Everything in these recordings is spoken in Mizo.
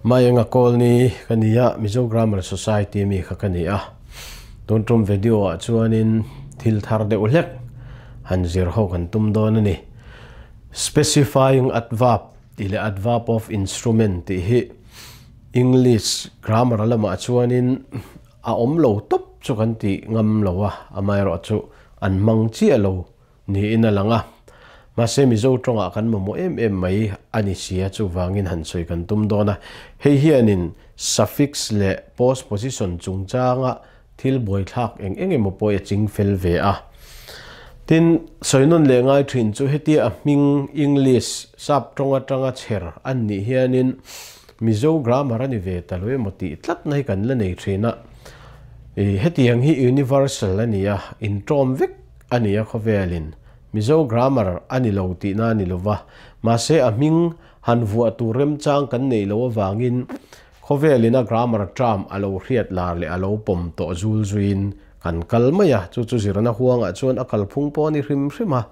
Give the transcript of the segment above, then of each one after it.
Maenga Kawlni ka ni a, Mizo Grammar Society mi kha ka ni a. Tun tum video ah chuanin thil thar deuh hlek han zir ho kan tum dawn a ni. Specifying adverb tih leh adverb of instrument tih hi English grammar lamah chuanin a awm lo tawp chu kan ti ngam lo a, amaherawhchu an hmang chiah lo niin a lang a. Mahse Mizo tawngah kan mamawh em em mai a ni si a, chuvangin han sawi kan tum dawn a. Hei hianin suffix leh postposition chungchanga thil buaithlak eng eng emaw pawh a ching fel ve a. Tin, sawi nawn leh ngai thin chu hetia a hming English sap tawng atanga chher an nih hianin Mizo grammar a ni ve ta lo emaw tih tlatna hi kan la nei thin a. Hetiang hi universal a ni a, intawm vek a ni a khawvelin Mizo grammar a ni lo tihna a ni lo va, mahse a hming han vuah tur remchang kan neih loh avangin khawvelin a grammar term a lo hriat lar leh a lo pawm tawh zul zuiin kan kal mai a, chu chu zirna huangah chuan a kalphung pawh a ni hrim hrim a.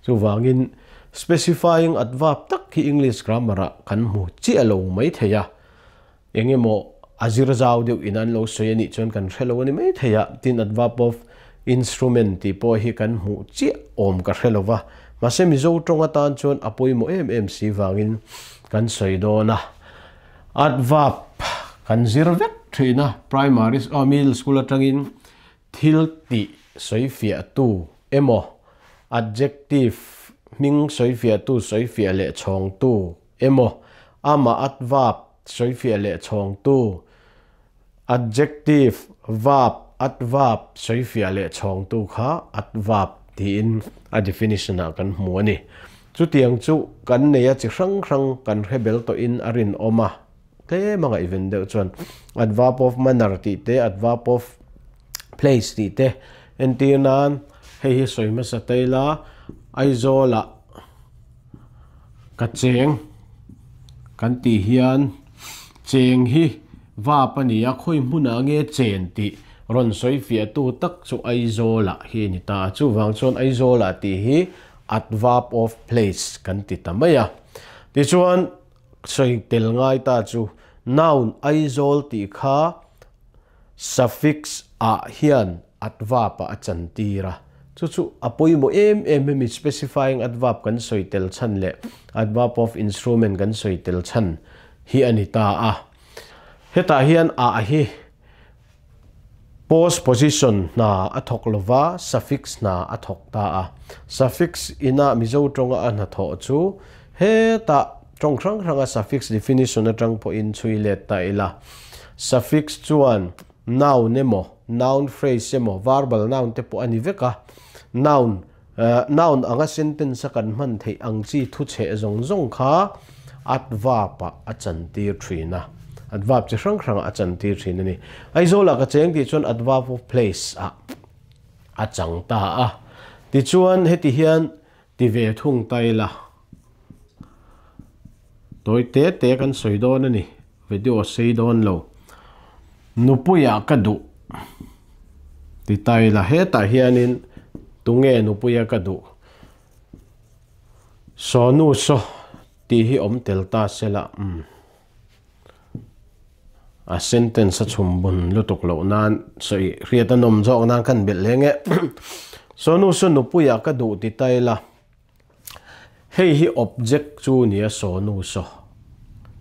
Chuvangin specifying adverb tak hi English grammar ah kan hmu chiah lo mai thei a, eng emaw a zir zau deuh in an lo sawi a nih chuan kan hre lo a ni mai thei a, tin adverb of instrument tih pawh hi kan hmuh chiah awm ka hre lo va, mahse Mizo tawng atan chuan a pawimawh em em si vangin kan sawi dawn a, adverb kan zir vek thin a, primary oh middle school atangin thil tih sawifiahtu emaw adjective hming sawifiahtu sawifiah leh chhawngtu emaw amah adverb sawifiah leh chhawngtu, adjective, verb, adverb sawifiah leh chhawngtu kha adverb tiin a definition ah kan hmu a ni. Chutiang chu kan nei a chi hrang hrang kan hre bel tawhin a rinawm a, tlem a ngaihven deuh chuan adverb of manner tih te, adverb of place tih te entir nan hei hi sawi hmasa taila Aizawl ah Ka cheng kan tih hian cheng hi vap a ni a, khawi hmunah nge chen tih rawn sawi fiahtu tak chu Aizawlah hi a ni ta a, chuvang chuan Aizawlah tih hi adverb of place kan ti ta mai a. Tichuan sawi tel ngai ta chu noun Aizawl tih kha suffix ah hian adverb ah a chantir a, chu chu a pawimawh em em hemi specifying adverb kan sawi tel chhan leh adverb of instrument kan sawi tel chhan hi a ni ta a. Hetah hian ah hi postposition hna a thawk lova suffix hna a thawk ta a. Suffix ina Mizo tawnga a hnathawh chu hetah tawng hrang hranga suffix definition atang pawhin chhui let ta ila. Suffix chuan Noun emaw, noun phrase emaw, verbal noun te pawh a ni vek a. Noun, noun anga sentence a kan hman theih ang chi thuchheh zawng zawng kha adverb ah a chantir thin a. Adverb chi hrang hrangah a chantir thin a ni. Aizawlah ka cheng tih chuan adverb of place ah a chang ta a. Tichuan heti hian ti ve thung ta ila. Tawi te te kan sawi dawn a ni, video sei dawn lo. Nupuia ka duh ti ta ila hetah hianin tunge nupuia ka duh Sawnu saw tih hi awm tel ta sela umm a sentence a chhum bun lutuk loh nan sawi hriat a nawm zawk nan khan belh hle nge Sawnu saw nupuia ka duh ti ta ila. Hei hi object chu a ni a, sawnu saw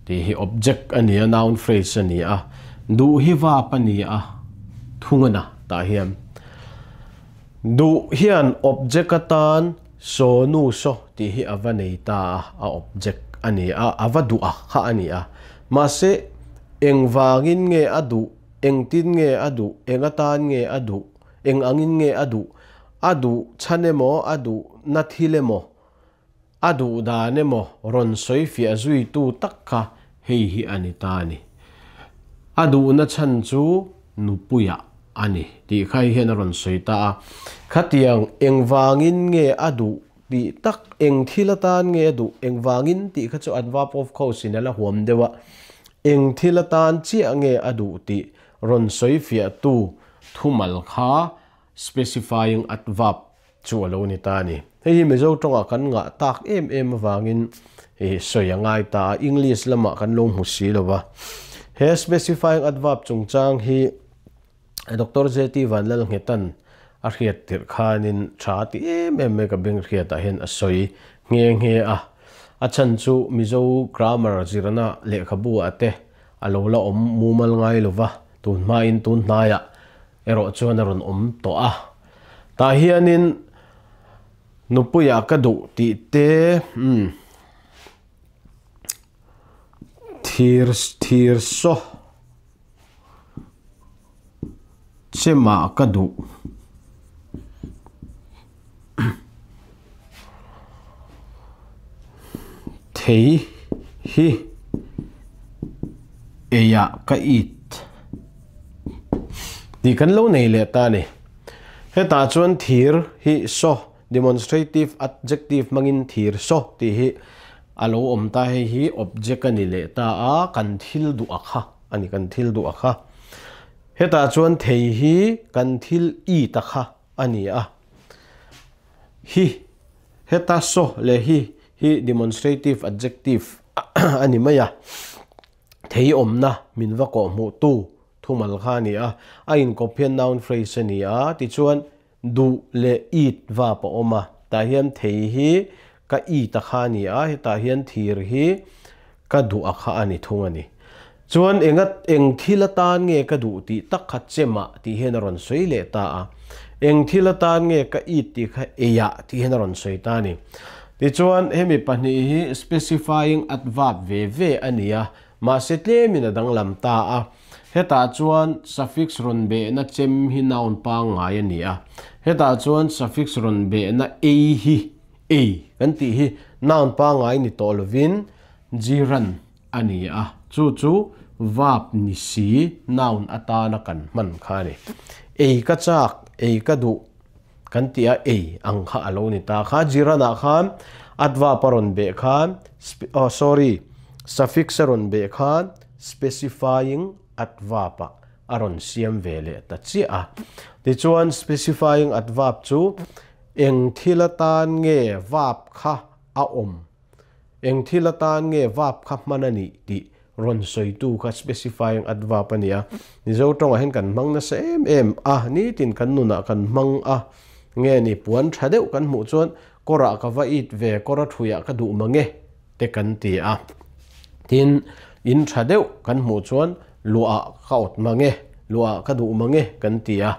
tih hi object a ni a, noun phrase a ni a, duh hi verb a ni a, thung a na tah hian duh hian object atan sawnu saw tih hi a va nei ta a, a object a ni a, a va duh a kha a ni a, mahse engvangin nge a duh, engtin nge a duh, eng atan nge a duh, eng angin nge a duh, A duh chhan emaw, a duh na thil emaw, a duh dan emaw rawn sawi fiah zuitu tak kha hei hi a ni ta a ni. A duhna chhan chu nupuiah a ni tih kha hei hian a rawn sawi ta a. Khatiang engvangin nge a duh tih tak, eng thil atan nge a duh, engvangin tih kha chu adverb of cause in a la huam deuh a, eng thil atan chiah nge a duh tih rawn sawi fiahtu thumal kha Specifying adverb chu a lo ni ta a ni. Hei hi Mizo tawngah kan ngah tak em em avangin sawi a ngai ta a, English lamah kan lo hmu si lo va. He specifying adverb chungchang hi Doctor JT Vanlalnghetan a hriat tirh khanin tha a ti em em mai ka beng hriatah hian a sawi nghe nghe a. A chhan chu Mizo grammar zirna lehkhabu ah te a lo la awm mumal ngai lo va, tun hmain tun hnaiah erawh chuan a rawn awm tawh a. Tah hianin nupuiah ka duh tih te umm thir thir saw chemah ka duh thei hi eiah ka it tih kan lo nei leh ta a ni. Hetah chuan thir hi saw demonstrative adjective hmangin thir saw tih hi a lo awm ta hei hi object a ni leh ta a kan thil duh a kha a ni kan thil duh a kha. Hetah chuan thei hi kan thil it a kha a ni a. Hi heta saw leh hi hi demonstrative adjective a ni mai a. Thei awmna min va kawh hmuh tu thumal kha a ni a. A inkawp hian noun phrase a ni a. Tichuan duh leh it vap a awm a. Tah hian thei hi ka it a kha a ni a, hetah hian thir hi ka duh a kha a ni thung a ni. Chuan enga eng thil atan nge ka duh tih tak kha chemah tih hian a rawn sawi leh ta a. Eng thil atan nge ka it tih kha eiah tih hian a rawn sawi ta a ni. Tichuan hemi pahnih hi specifying adverb ve ve a ni a, mahse tlemin a danglam ta a. Hetah chuan suffix rawn behna chem hi noun pangngai a ni a. Hetah chuan suffix rawn behna ei hi ei kan tih hi noun pangngai ni tawh lovin gerund a ni a, chu chu verb ni si noun atana kan hman kha a ni. Ei ka chak, ei ka duh kan tih a ei ang kha a lo ni ta kha. Gerund ah khan adverb a rawn beh khan, oh sorry, suffix a rawn beh khan specifying adverb ah a rawn siam ve leh ta chiah a. Tichuan specifying adverb chu eng thil atan nge verb kha a awm Eng thil atan nge verb kha hman a nih tih rawn sawitu kha specifying adverb a ni a. Mizo tawngah hian kan hmang nasa em em a, nitin kan nunah kan hmang a. Nge ni puan tha deuh kan hmuh chuan kawrah ka va it ve, kawra thuiah ka duh mange te kan ti a. Tin, in tha deuh kan hmuh chuan luahah ka awt mange, luahah ka duh mange kan ti a.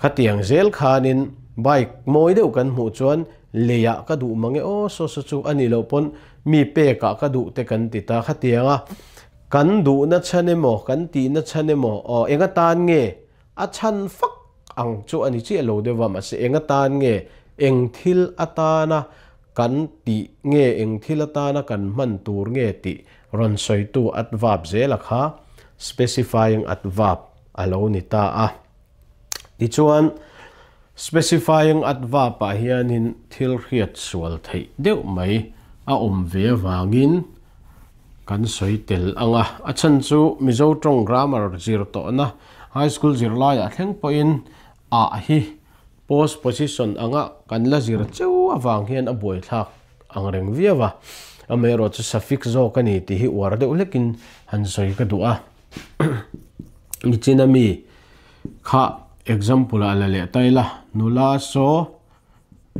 Khatiang zel khanin bike mawi deuh kan hmuh chuan Leiah ka duh mange aw saw saw chu a nih loh pawn mi pekah ka duh te kan ti ta khatiang a, kan duhna chhan emaw kan tihna chhan emaw aw eng atan nge a chhan fak ang chu a ni chiah lo deuh va mahse eng atan nge eng thil atana kan tih nge eng thil atana kan hman tur nge tih rawn sawitu adverb zela kha specifying adverb a lo ni ta a. Tichuan, specifying adverb ah hianin thil hriat sual theih deuh mai a awm ve avangin kan sawi tel ang a. A chhan chu Mizo tawng grammar zir tawhna high school zirlaiah thleng pawhin ah hi post position anga kan la zir cheu avang hian a buaithlak ang reng viau a. Amaherawhchu suffix zawk a ni tih hi uar deuh hlekin han sawi ka duh a. Nichina mi kha example ah la leh ta ila nula saw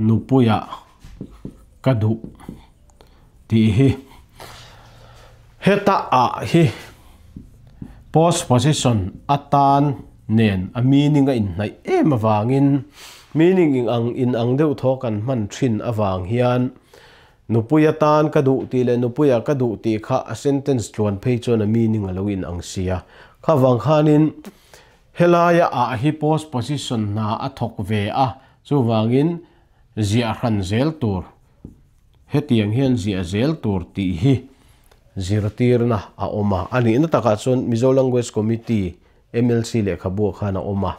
nupuiah ka duh tih hi heta ah hi post position atan nen a meaning a inhnaih em avangin meaning inang inang deuh thaw kan hman thin avang hian Nupui atan ka duh tih leh nupuia ka duh tih kha a sentence tluan phei chuan a meaning a lo in ang sia. Kha vang khanin helaia ah hi post position hna a thawk ve a, chuvangin ziah hran zel tur, hetiang hian ziah zel tur tih hi zirtirna a awm a. A nihna takah chuan Mizo Language Committee, MLC, lehkhabuah khan a awm a.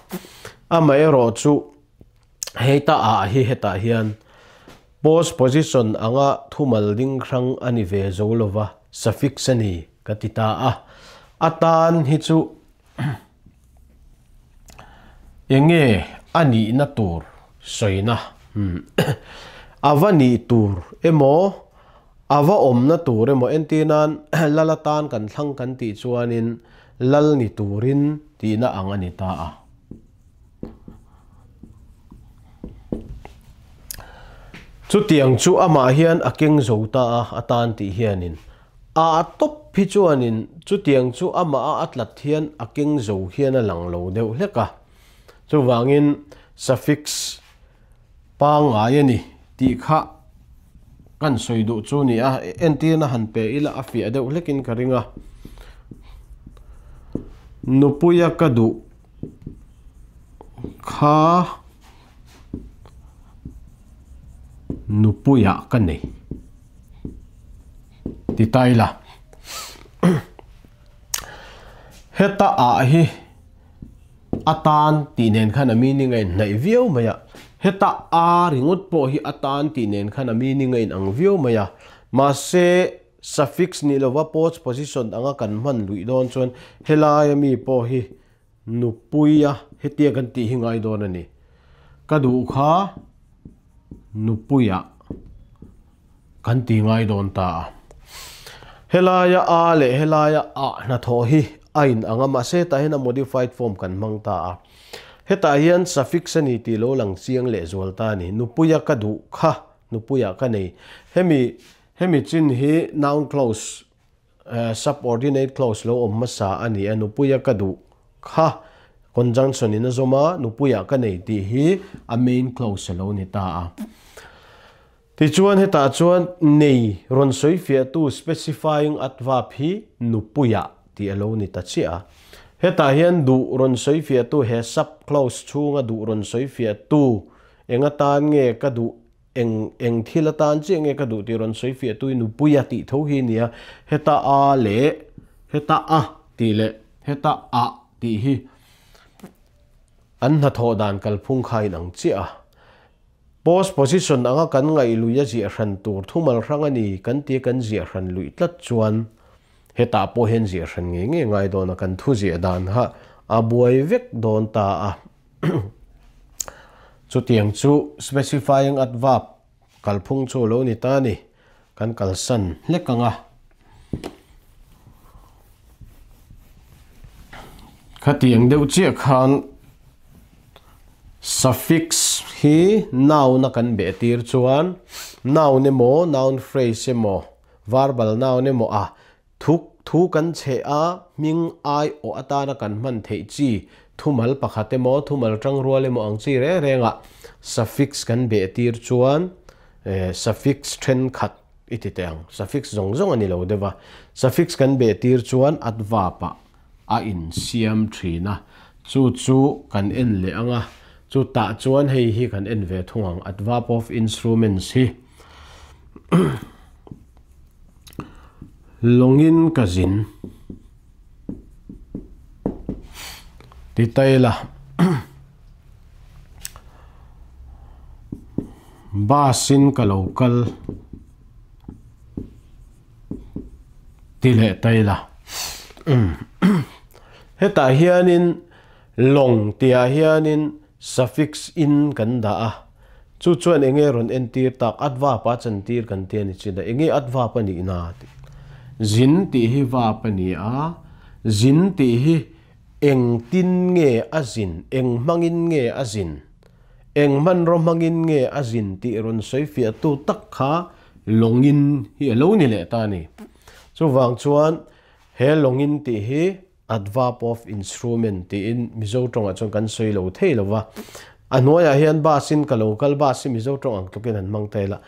Amaherawhchu Heta ah hi hetah hian post position anga thumal ding hrang a ni ve zo lova, suffix a ni ka ti ta a. A tan hi chu enge a nihna tur sawina. Ava ni tur emaw ava awmna tur emaw entir nan lal atan kan thlang kan tih chuanin lal ni turin tihna ang a ni ta a. Chutiang chu amah hian a keng zo ta a atan tih hianin a tawp hi chuanin chutiang chu amah a a tlat hian a keng zo hian a lang lo deuh hlek a. Chuvangin suffix pangngai a ni tih kha kan sawi duh chu a ni a, entirna han pe ila a fiah deuh hlekin ka ring a. Nupuia ka duh kha nupuia ka nei ti ta ila. Heta ah hi atan tih nen khan a meaning a inhnaih viau mai a, heta a ringawt pawh hi atan tih nen khan a meaning a inang viau mai a, mahse suffix ni lova post position anga kan hman luih dawn chuan helai ami pawh hi nupui a hetia kan tih hi ngai dawn a ni. Ka duh kha nupuia kan ti ngai dawn ta a. Helaia a leh helaia a hnathawh hi a inang a, mahse hetah hian a modified form kan hmang ta a. Hetah hian suffix a ni tih lo lang chiang leh zual ta a ni. Nupuia ka duh kha nupuia ka nei. Hemi hemi chin hi noun clause Subordinate clause lo awm hmasa a ni a, nupuia ka duh kha conjunction in a zawm a, nupuia ka nei tih hi a main clause a lo ni ta a. Tichuan hetah chuan nei rawn sawi fiahtu specifying adverb hi nupuia tih a lo ni ta chiah a. Hetah hian duh rawn sawi fiahtu he sub clause chhunga duh rawn sawi fiahtu eng atan nge ka duh Eng eng thil atan chiah nge ka duh tih rawn sawi fiah tui nupui a tih tho hi nia, heta a leh heta a tih leh heta ah tih hi an hnathawh dan kalphung kha a inang chiah a. Post position anga kan ngaih lui a ziah hran tur thumal hrang a ni kan tia kan ziah hran luih tlat chuan hetah pawh hian ziah hran ngei ngei ngai dawn a, kan thu ziah dan kha a buai vek dawn ta a. Chutiang chu specifying adverb kalphung chu lo ni ta ni, kan kalsan hlek ang a. Khatiang deuh chiah khan suffix hi noun a kan beh tir chuan noun emaw noun phrase emaw verbal noun emaw a Thuk thu kan chheh a, hming ai awh atana kan hman theih chi, thumal pakhat emaw, thumal tangrual emaw ang chi reng rengah suffix kan beh tir chuan suffix thenkhat i ti teh ang. Suffix zawng zawng a ni lo deuh a. Suffix kan beh tir chuan adverb-ah a insiam thin a, chu chu kan en leh ang a, chutah chuan hei hi kan en ve thung ang, adverb of instruments hi. Lawngin ka zin ti ta ila bus in ka lo kal ti leh ta ila hetah hianin lawng tihah hianin suffix in kan dah a. Chu chuan enge rawn entir tak? Adverb a chantir kan ti a ni chin a, enge adverb a nih na tih. Zin tih hi verb a ni a, zin tih hi engtin nge a zin, eng hmangin nge a zin, eng hmanraw hmangin nge a zin tih rawn sawi fiahtu tak kha lawngin hi a lo ni leh ta a ni. Chuvang chuan he lawngin tih hi Adverb of instrument tiin Mizo tawngah chuan kan sawi lo thei lo va. A hnuaiah hian bus in ka lo kal, bus hi Mizo tawng ang tlukin han hmang ta ila.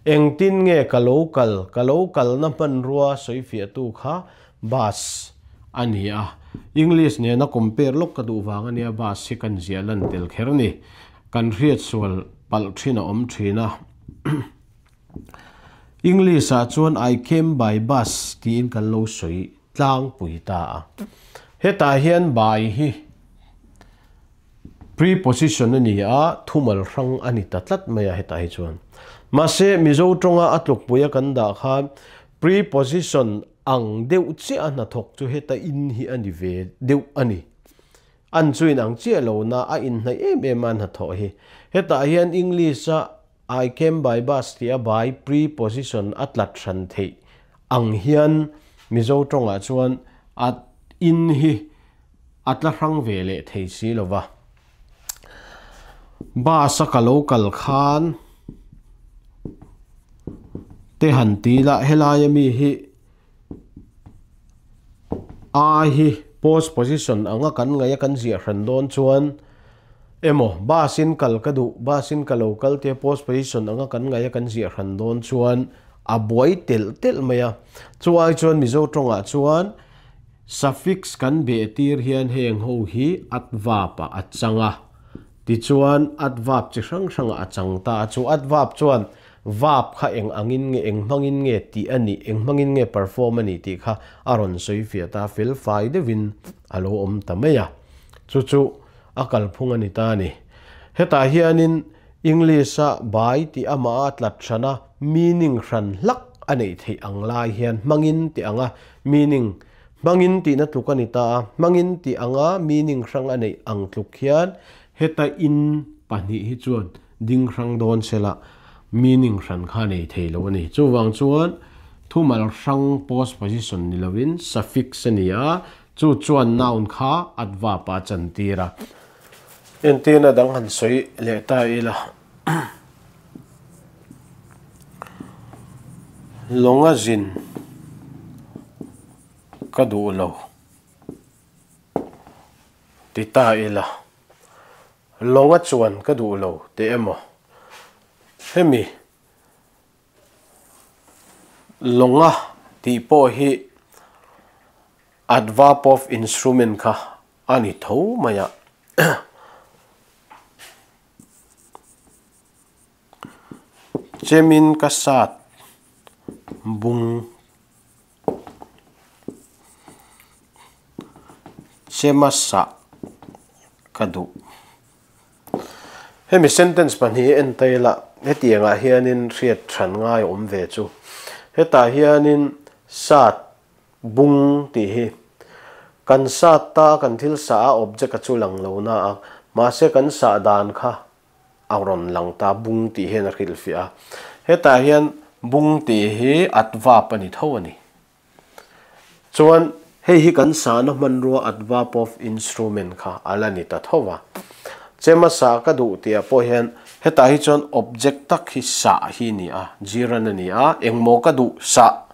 Engtin nge ka lo kal, ka lo kalna hmanrua sawi fiahtu kha bus a ni a. English nena compare lawk ka duh vang a nia bus hi kan ziah lan tel kher ni. Kan hriat sual palh thin a awm thin a. English ah chuan I came by bus tiin kan lo sawi tlangpui ta a. Hetah hian by hi preposition a ni a, thumal hrang a ni ta tlat mai a hetah hi chuan. Mahse Mizo tawnga a tlukpui a kan dah khan preposition ang deuh chiah a hnathawk chu heta in hi a ni ve deuh a ni. An chu inang chiah lo na a inhnaih em em a hnathawh hi. Hetah hian English a I came by bus tih a by preposition a tlat hran theih ang hian Mizo tawngah chuan a in hi a tla hrang ve leh thei si lo va. Bus a ka lo kal khan te han ti la helai ami hi a hi post position anga kan ngaih a kan ziah hran dawn chuan emaw bus in kal ka duh bus in ka lo kal tia post position anga kan ngaih a kan ziah hran dawn chuan a buai telh telh mai a. Chu ai chuan Mizo tawngah chuan suffix kan beh tir hian heng ho hi adverb ah a chang a, tichuan adverb chi hrang hrangah a chang ta a, chu adverb chuan verb kha eng angin nge eng hmangin nge tih a nih eng hmangin nge perform a nih tih kha a rawn sawi fiah ta fel fai deuhin a lo awm ta mai a, chu chu a kalphung a ni ta a ni. Hetah hianin English-a by tih amah a tlat hran a, meaning hran hlak a neih theih ang lai hian hmangin tih anga meaning hmangin tihna tluk a ni ta a, hmangin tih anga meaning hrang a neih ang tluk hian heta in pahnih hi chuan ding hrang dawn sela meaning hran kha a nei thei lo a ni. Chuvang chuan thumal hrang post position ni lovin suffix a ni a, chu chuan noun kha adverb ah a chantir a. Entirna dang han sawi leh ta ila. Lawnga zin ka duh lo ti ta ila. Lawnga chuan ka duh lo teh emaw? Hemi lawnga tih pawh hi adverb of instrument kha a ni tho mai a. Chemin ka sat bung chema sah ka duh. Hemi sentence pahnih en ta ila hetiangah hianin hriat hran ngai a awm ve chu. Hetah hianin sat Bung tih hi kan sat ta kan thil sah a object a chu lang lo na a, mahse kan sah dan kha a rawn lang ta bung tih hian a hrilhfiah a. Hetah hian bung tih hi adverb a ni tho a ni. Chuan hei hi kan sahna hmanrua adverb of instrument kha a la ni ta tho va. Chema sah ka duh tihah pawh hian hetah hi chuan object tak hi sah hi a ni a, gerund a ni a, engmaw ka duh sah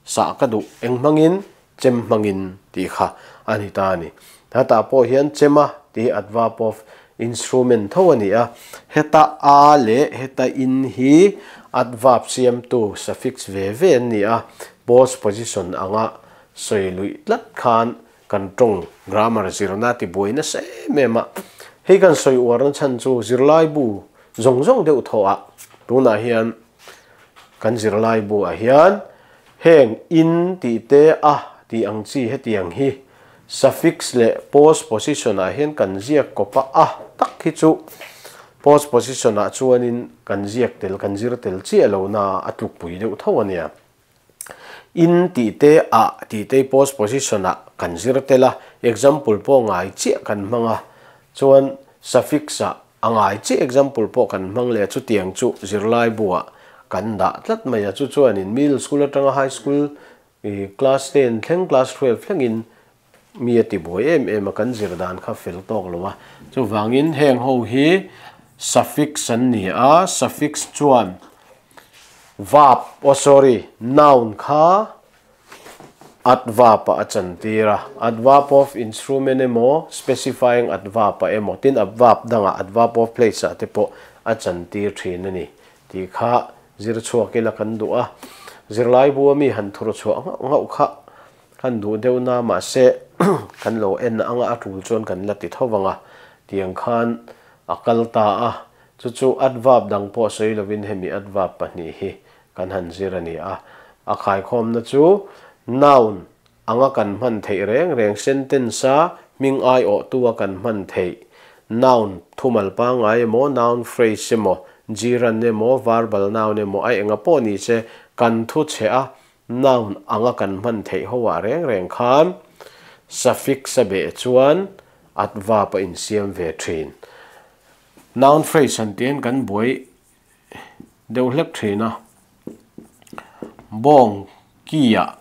Sah ka duh eng hmangin chem hmangin tih kha a ni ta a ni. Hetah pawh hian chema tih hi adverb of instrument tho a ni a, heta a leh heta in hi adverb siamtu suffix ve ve an ni a, post position anga sawi luih tlat khan kan tawng grammar zirna ti buai nasa em em a. Hei kan sawi uarna chhan chu zirlaibu zawng zawng deuh thawhah tunah hian Kan zirlai buah hian heng in tih te a tih ang chi hetiang hi suffix leh post position ah hian kan ziak kawp a, a tak hi chu post position ah chuanin kan ziak tel kan zir tel chiah lo na a tlukpui deuh tho a nia. In tih te a tih te post position ah kan zir tel a, example pawh ngai chiah kan hmang a, chuan suffix ah A ngai chiah example pawh kan hmang leh a chutiang chu zirlai buah kan dah tlat mai a, chu chuanin middle school atanga high school i class ten thleng class 12 thlengin mi a ti buai em em a kan zir dan kha fel tawk lo a, chuvangin heng ho hi suffix an ni a, suffix chuan verb oh sorry noun kha Adverb-ah a chantir a, adverb of instrument emaw, specifying adverb-ah emaw, tin adverb dangah adverb of place-ah te pawh a chantir thin a ni tih kha zir chhuak ila kan duh a. Zirlaibu ami han thur chhuah nghauh nghauh kha kan duh deuh na mahse kan lo en anga a tul chuan kan la ti tho vang a, tiang khan a kal ta a. Chu chu adverb dang pawh sawi lovin hemi adverb pahnih hi Kan han zir a ni a. A khaikhawmna chu noun anga kan hman theih reng reng sentence-a hming aiawhtu a kan hman theih noun thumal pangngai emaw, noun phrase emaw, gerund emaw, verbal noun emaw a enga pawh ni se kan thu chhe a noun anga kan hman theih ho ah reng reng khan suffix a beh chuan adverb a insiam ve thin. Noun phrase han tih hian kan buai deuh hlek thin a. Bawng ki ah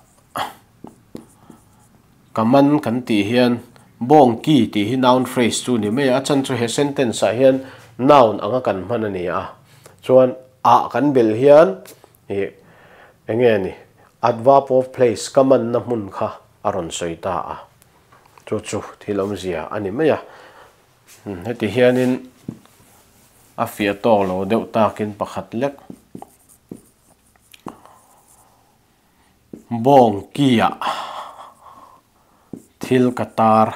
ka man kan tih hian bawng ki tih hi noun phrase chu ni mai a, a chan chu he sentence ah hian noun anga kan hman a ni a. Chuan ah kan belh hian ih eng nge ni adverb of place ka manna hmun kha a rawn sawi ta a, chu chu thil awmzia a ni mai a. Heti hianin a fiah tawk lo deuh takin pakhat lek bawng kia thil ka tar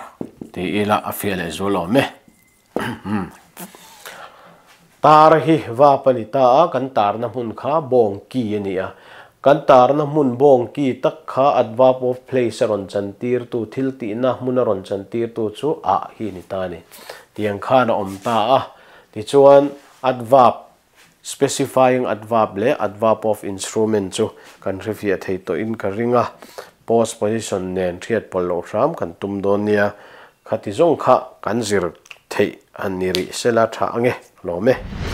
ti ila a fiah leh zual awm e. Tar hi vap a ni ta a, kan tarna hmun kha bawng ki a ni a. Kan tarna hmun bawng ki tak kha adverb of place a rawn chantirtu, thil tihna hmun a rawn chantirtu chu ah hi a ni ta a ni. Tiang khan a awm ta a. Tichuan, adverb, specifying adverb leh adverb of instrument chu kan hrefiah thei tawhin ka ring a. Post position nen hriat pawlh loh hram kan tum dawn nia. Khati zawng kha kan zir theih han ni rih sela tha ange, lawm e.